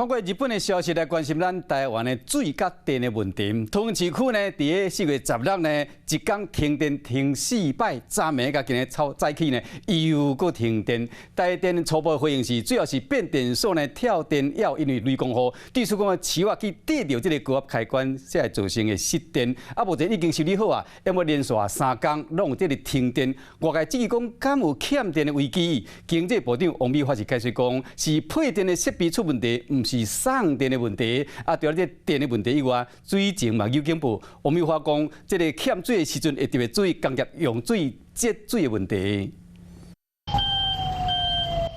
看過日本的消息來關心咱台灣的水佮電的問題。桃園市區呢，佇4月16呢，一工停電停四擺，昨暝佮今日早早起呢，又閣停電。台電初步回應是，主要是變電所呢跳電鑰，因為雷公雨，對數講市仔去跌著這个高壓開關，才會造成的失電。啊，目前已經修理好啊，猶過連續3工攏有這个停電，外界質疑講敢有欠電的危機。經濟部長王美花是解釋講，是配電的設備出問題，毋是送電的問題。啊，除了這電的問題以外，水情嘛有警報。王美花講，這个欠水的時陣會特別注意工業用水節水的問題。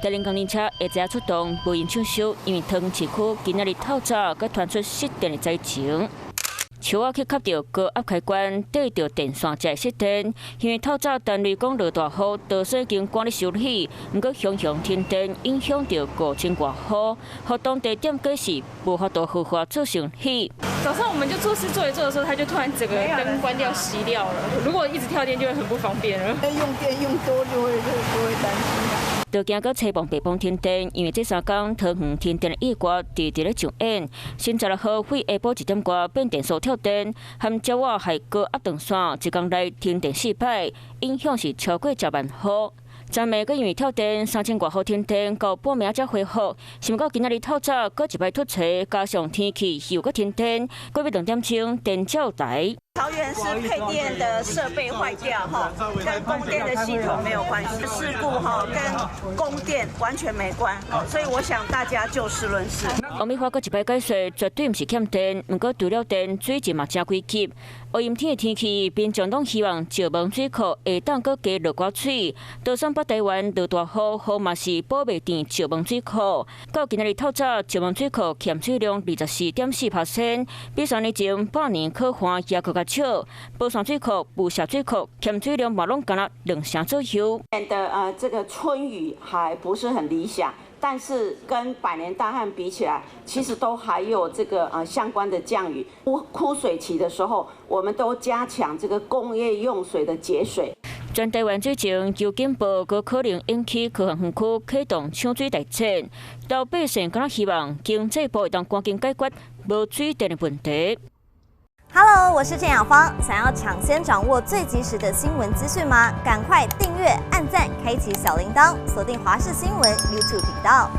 台電工程車下晝出動，無閒搶修，因為桃園市區今仔日透早閣傳出失電的災情。樹仔去磕著高壓開關，短著電線才會失電。因為透早單雷公落大雨，多數已經趕咧修理，毋過雄雄停電，影響著5000外戶，予當地店家是無法度好好做生意。早上我們就做事做一做的時候，它就突然整個燈關掉熄掉了。如果一直跳電，就會很不方便了。用電用多就會擔心。就驚閣吹風白風停電，因為這3工桃園停電的意外直直咧上演。新16號下晡1點外變電所跳電，含鳥仔害高壓斷線，一工內停電四擺，影響是超過10萬戶。昨暝閣因為跳電，3000外戶停電，到半暝才恢復。想毋到今仔日透早閣一擺突襲，加上天氣又閣停電，過欲2點鐘電照來。桃園是配電的設備壞掉，哈，跟供電的系統沒有關係，事故哈跟供電完全沒關，所以我想大家就事論事。王美花閣一擺解釋，絕對毋是欠電，毋過除了電，水情嘛誠危急。烏陰天的天氣，民眾攏希望石門水庫會當閣加落寡水。就算北台灣落大雨，雨嘛是補袂甜石門水庫。到今仔日透早，石門水庫欠水量24.4%，比3年前半年可旱也閣較少。寶山水庫、霧社水庫欠水量嘛攏干焦兩成左右。的這個春雨還不是很理想，但是跟百年大旱比起來，其實都還有這個相關的降雨。枯水期的時候，我們都加強這個工業用水的節水。全台灣水情求警報，閣可能引起科學園區啟動搶水大戰。老百姓敢若希望經濟部會當趕緊解決無水電的問題。 Hello，我是鄭雅芳。想要搶先掌握最及時的新聞資訊嗎？趕快訂閱、按讚、開啟小鈴鐺，鎖定華視新聞 YouTube 頻道。